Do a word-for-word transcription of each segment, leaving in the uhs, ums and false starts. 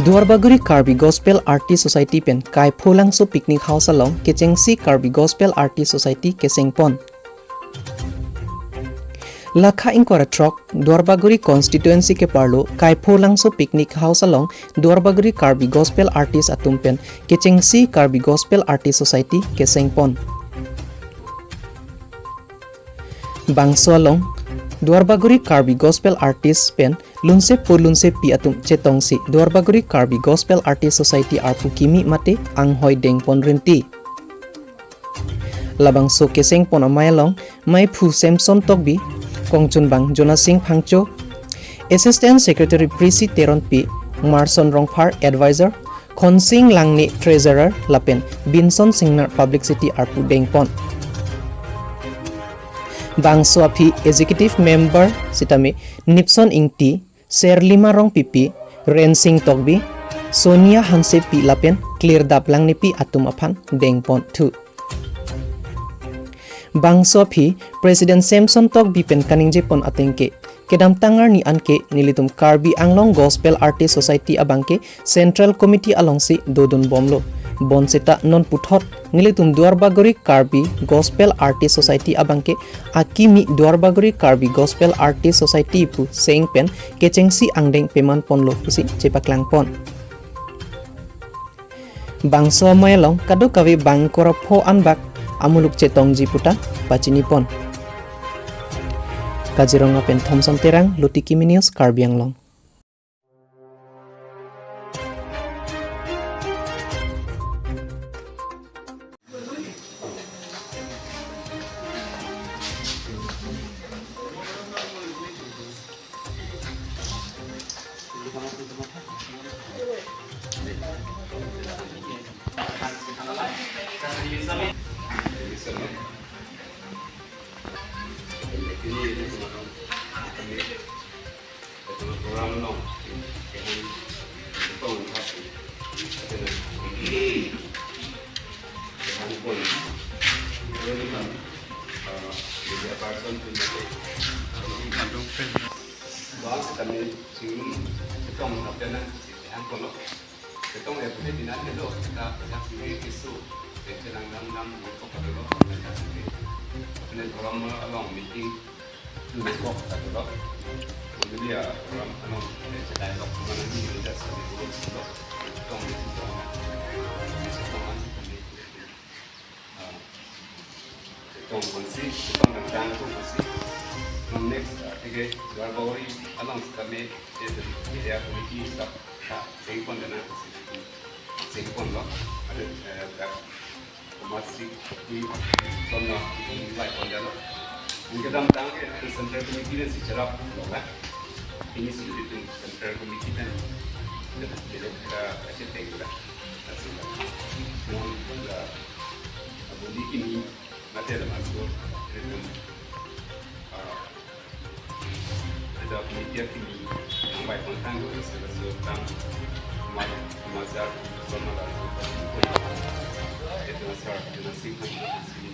Duarbagori Karbi Gospel Artist Society pen Kaipholangso Picnic House along kechengsi Karbi Gospel Artist Society kesengpon. Lakha ingkoi ra throk Duarbagori constituency keparlo Kaipholangso Picnic House along Duarbagori Karbi Gospel Artist atum pen kechengsi Karbi Gospel Artist Society kesengpon. Bangso along Duarbagori Karbi Gospel Artist pen lunsepo lunsepi atum chetongsi Duarbagori Karbi Gospel Artist Society arpu kimi mate anghoi dengpon rinti. Labangso kesengpon amei along meiphu Samson Tokbi, kongchunbang Jonasing Phangcho, Assistant Secretary Prissy Teronpi, Marson Rongphar Advisor, Khonsing Langne Treasurer lapen Binson Singnar Publicity arpu dengpon. Bangso aphi Executive Member sitame Nipson Ingti, Serlima Rongpipi, Rensing Tokbi, Sonia Hansepi lapen Klirdap Langnepi atum aphan dengpon thu. Bangso aphi President Samson Tokbi pen kaningjepon atengke, kedamtang arni anke nelitum Karbi Anglong Gospel Artist Society abangke Central Committee alongsi dodun bomlo. Bonseta non puthot nelitum Duarbagori Karbi Gospel Artist Society abangke akimi Duarbagori Karbi Gospel Artist Society pu seng pen kechengsi angdeng pemanponlo pusi chepaklangpon. Bangso amei along kadokave bang ingkoi ra pho anbak amuluk chetongji puta pachinipon. Kaziranga pen Thomson Terang, Lotiki News, Karbi Anglong. Chetong ya, pune dinan helo, kita pajak sini kisu, kecil lang dam dam, mangkok kado lo, pajak sini. Pune kolam along meeting, mangkok kado lo. Kemudian ya, kolam along, eh, dialog, mana ni, kita sini dulu, dulu. Chetong ya, chetong ya. Chetong ya, chetong ya. Ah, chetong konsi, chetong tangtang tu konsi. Nong next, ah, tiga, Duarbagori along kami, eh, area committee staff, ah, sengpon dana konsi. Sengpon lo, ada, eh, ka, masih di, kono, di, baipon dana. Kedamtang ke, Central Committee dan si cherap lo kan. Pini si di Central Committee dan, jadi, jadi, eh, aja tengok lah. Asal lah. Mohon, eh, Abu di kini, mati ada masuk, itu, ah, ada media kini, yang baik pun kan, gue rasa rasa orang, mat, mazar, sama lah, itu asal, itu nasib kan, itu sini.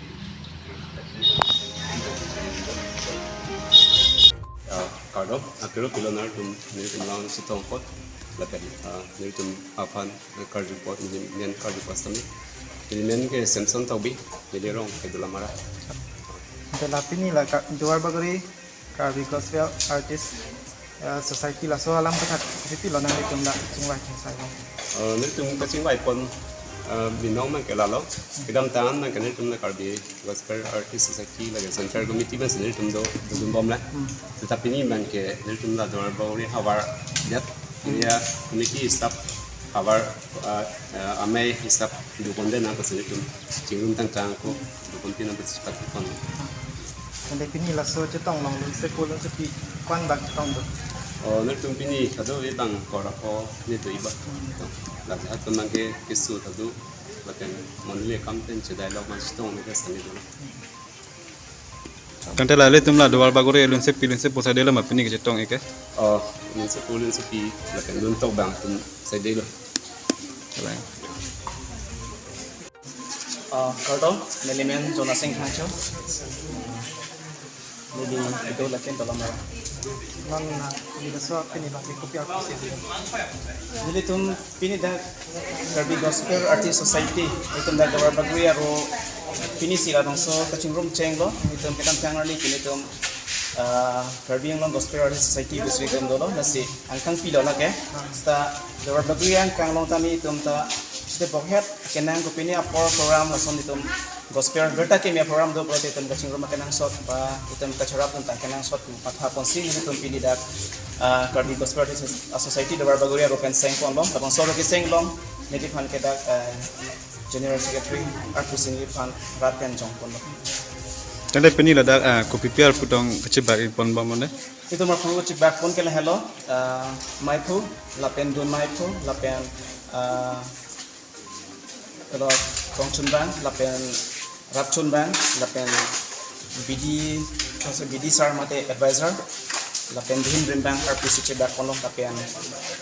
Ah, kardom, akero pilo nangtum, nelitum lason chetong apot, lapen, ah, nelitum aphan, karju apot, neli men karju apot sitame. Neli men ke Samson Tokbi, neli arong ke Dolamara. Ante la pini la ka, Duarbagori Karbi Gospel Artist, eh, Society laso alam kathak, kopilo nanglitum la chingvai chingsai lo? Eh, nelitum kachingvaipon, eh, binong abangke lalo, kedamtang abangke nelitum la Karbi Gospel Artist Society lake Central Committee pensi nelitum do, dodun bom la. Hmm. Tetapi pini abangke nelitum la Duarbagori havar jat, hmm, area committee staff havar, ah, ah, amei staff dopon dana konsi nelitum chingrum tangtang ko, dopon pina bersepat pon. Ante pini laso chetong along lunsepo lunsepi ko-an bak chetong do? Oh, nelitum pini kado e bang ingkoi ra pho ne do-i ba. Hmm. Lahat abangke kisu ta do. Lapen mondoli akam pen chedai lok ma chetong ne ke sani dolo. Tangte la ilitum la Duarbagori lunsepi lunsepo saidelo ma pini kechetong eke? Oh, lunsepo lunsepi lapen luntok abang atum saidelo. Kalang. Ah, kardom, neli men Jonasing Phangcho. Neli kedo lapen Dolamara. Non na, di so pini bang kopi arpu si. Nelitum pini dak Karbi Gospel Artist Society, itum dak Duarbagori aro pini si labangso kachingrum chenglo, itum kedamtang arni pini itum, ah, Karbi Anglong Gospel Artist Society bisri itum dolo, lasi angkang pilo lake. Seta Duarbagori angkang along tame itum ta site bokhet kenang kopine apor program lason itum gospel birta keme program do pulote itum kachingrum akenangsot ba itum kacharap atum ta kenangsot pu patha ponsi nelitum pini dak, ah, Karbi Gospel Artist Society Duarbagori aro pen seng ponlo, labangso aro keseng along neliphan ke dak, ah, General Secretary arpu si neliphan rat pen jong ponlo. Tangte pini ladak, ah, kopi pi arpu tong kachibak-ik pon bom mane? Itum arpu kachibak pon ke lahelo, ah, maiphu, lapen dun maiphu, lapen, ah, kalo kongchunbang, lapen rapchunbang, lapen B D, maksud B D sir mate advisor, lapen dihin rimbang arpu si chibak ponlo, lapen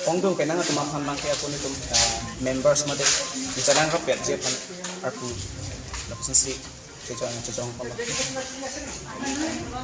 pongdung penang atum aphan bang ke akun itum, ah, members mate bichalang rapet ji aphan arpu lapusi kejong kejong ponlo.